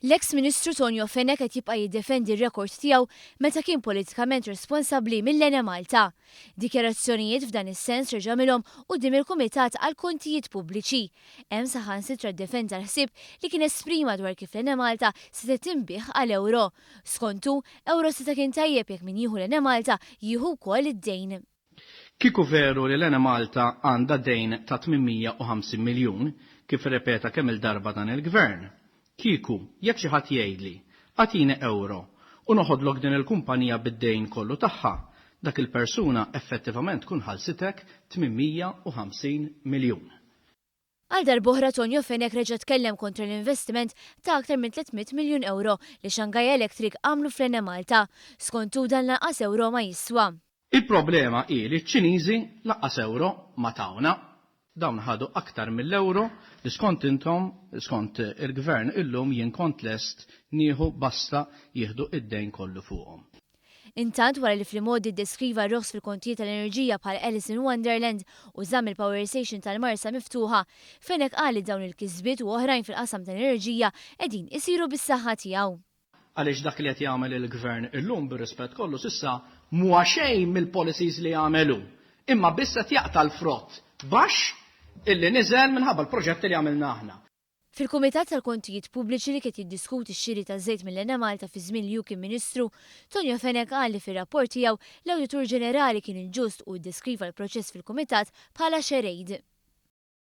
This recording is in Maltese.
L-eks Ministru Tonio Fenech qed jibqa' jiddefendi r-rekord tiegħu meta kien politikament responsabbli mill-Enemalta. Dikjarazzjonijiet f'dan is-sens reġa' għamilhom quddiem il-Kumitat għall-Kontijiet Pubbliċi. Hemm saħansitra ddefenda l-ħsieb li kien esprima dwar kif l-Enemalta setgħet tinbiegħ għal ewro. Skontu, ewro seta' kien tajjeb jekk min jieħu l-Enemalta jieħu wkoll id-dejn. Kieku veru li l-Enemalta għandha dejn ta' 850 miljun, kif irrepeta kemm-il darba dan il-Gvern, kieku, jekk xi ħadd jgħidli, agħtini ewro u noħodlok din il-kumpanija bid-dejn kollu tagħha, dak il-persuna effettivament tkun ħallsitek 850 miljun. Għal darb'oħra Tonio Fenech reġa' tkellem kontra l-investiment ta' aktar minn 300 miljun ewro li Shanghai Electric għamlu fl-Enemalta. Skont hu dan lanqas ewro ma jiswa. Il-problema hi li ċ-Ċiniżi lanqas ewro ma tawna. Dawn ħadu aktar mill-ewro li skont intom, skont il-Gvern illum jien kont lest nieħu basta jieħdu id-dejn kollu fuqhom. Intant, wara li fl-imgħoddi ddeskriva r-roħs fil-kontijiet tal-enerġija bħal Alice in Wonderland u żamm il-power station tal-Marsa miftuħa, Fenech qal li dawn il-kisbiet u oħrajn fil-qasam tal-enerġija qegħdin isiru bis-saħħa tiegħu. Għaliex dak li qed jagħmel il-Gvern illum bir-rispett kollu s'issa m'huwa xejn mill-policies li għamel hu, imma biss qed jaqta' l-frott baxx illi niżel minħabba l-proġetti li għamilna aħna. Fil-Kumitat tal-Kontijiet Pubbliċi li kiet jiddiskuti x-xiri taż-żejt mill-Enemalta fi żmien li hu kien Ministru, Tonio Fenech qal li fir-rapport tiegħu l-Awditur Ġenerali kien inġust u ddeskriva l-proċess fil-Kumitat bħala charade.